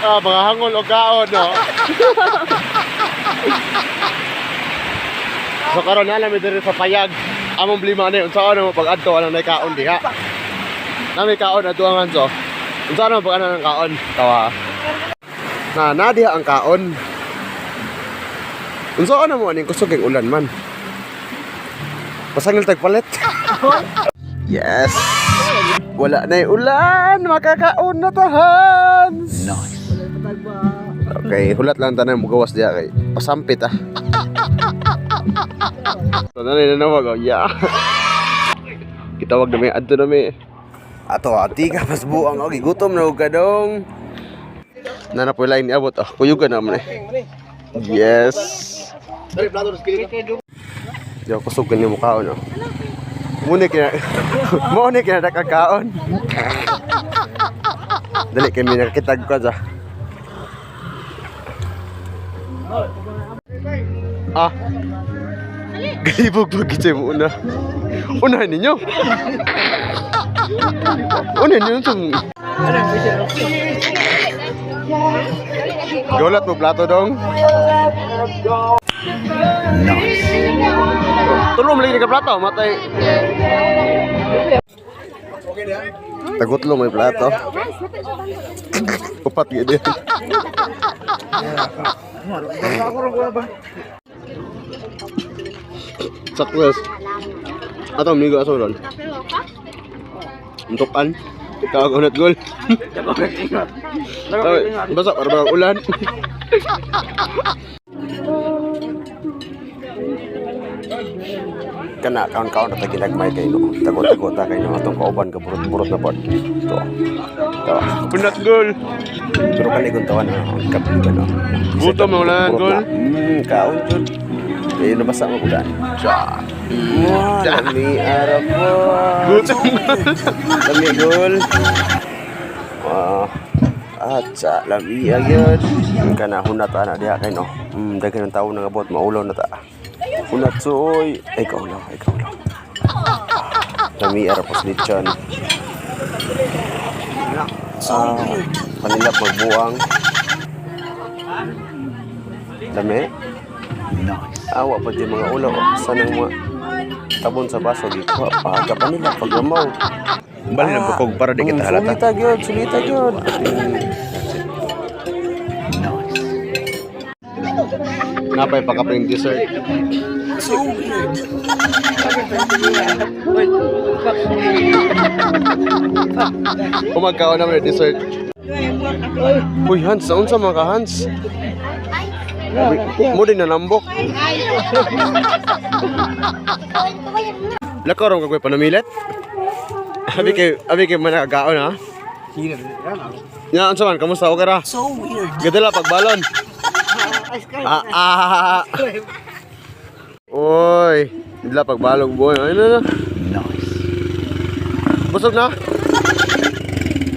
Ah, mga hangol og kaon, no. So karon na mi diri sa payag. Among blima ani unsa ano mo pag adto anang nay kaon diha. Nami kaon adto ang Hanso. Unsa ano pag ano ng kaon? Tawa. Na na diha ang kaon. Unsa ano mo aning kusog kay ulan man. Pasangil tag palit. Yes. Wala na ulan, makakaon na ta, Hans. Nice. Okay, hulat lang tanan mo gawas diha kay pasampit ah. Tanan na nanawag oh, yeah. Gitawag na mi adto na mi. Ato ati ka mas buang og gutom na og kadong. Nana po line niabot ah, kuyugan na man eh. Yes. Yo kusog kanyo mukhaon oh. Muna kina mo ni kina nakakaon. Dali kay mi nakakitag ka sa. Ah. Galibog pag kita mo una. Unahin ninyo. Unahin ninyo itong... Gulat mo plato dong. Nice. Tulong lagi ka plato, matay. Tagutlo may plato. Upat gid. Success. Ato amigo aso ron. Untukan. Tawag unat gol. Basa para bang ulan. Kana kaon kaon na ginagmay kay no. Tago-tago ta kay no atong kauban ka burot-burot na pod. To. To. Unat gol. Pero kani kung tawan na kapitan no. Gutom na ulan, Burot gol. na. Kaon jud. Kayo nabasa mo ulan. Tsa. Wow, lami arap po. Gutom. Lami gol. Wow. Atsa, lami agad. Kana hunat ana diha kay no. Daghan ang tawo nangabot maulaw na ta. Hunat suoy. Ay kaulaw, ay kaulaw. Lami ara pos lechon. Ah, panilap magbuang. Lami. Nice. Awa pa di mga ulaw. Oh. Sanang mga tabon sa baso gikuha pa ka panila paglamaw. Bali na bukog para di kita halata. Sulita gyud, sulita gyud. Nice. Napay pakaping dessert. Umagkaon naman yung dessert. Uy, Hans, naunsa mga ka, Hans? Mo din nanambok. Lakaw ron kagoy panamilit. Abi kay manakagaon ha. Nya unsa man kamusta okay ra? So weird. Gadala pagbalon. Ah, ah. Oy, dila pagbalong boy. Ay na na. Nice. Busog na.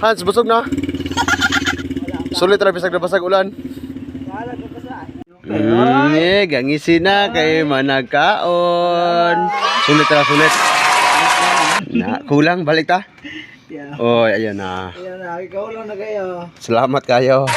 Hans, busog na. Sulit ra bisag nabasag ulan. Eh, gangisi na kay managkaon. Sulit ra, sulit. Na, kulang balik ta. Yeah. Oy, ayan na. Ayan na, ikaw lang na kayo. Salamat kayo.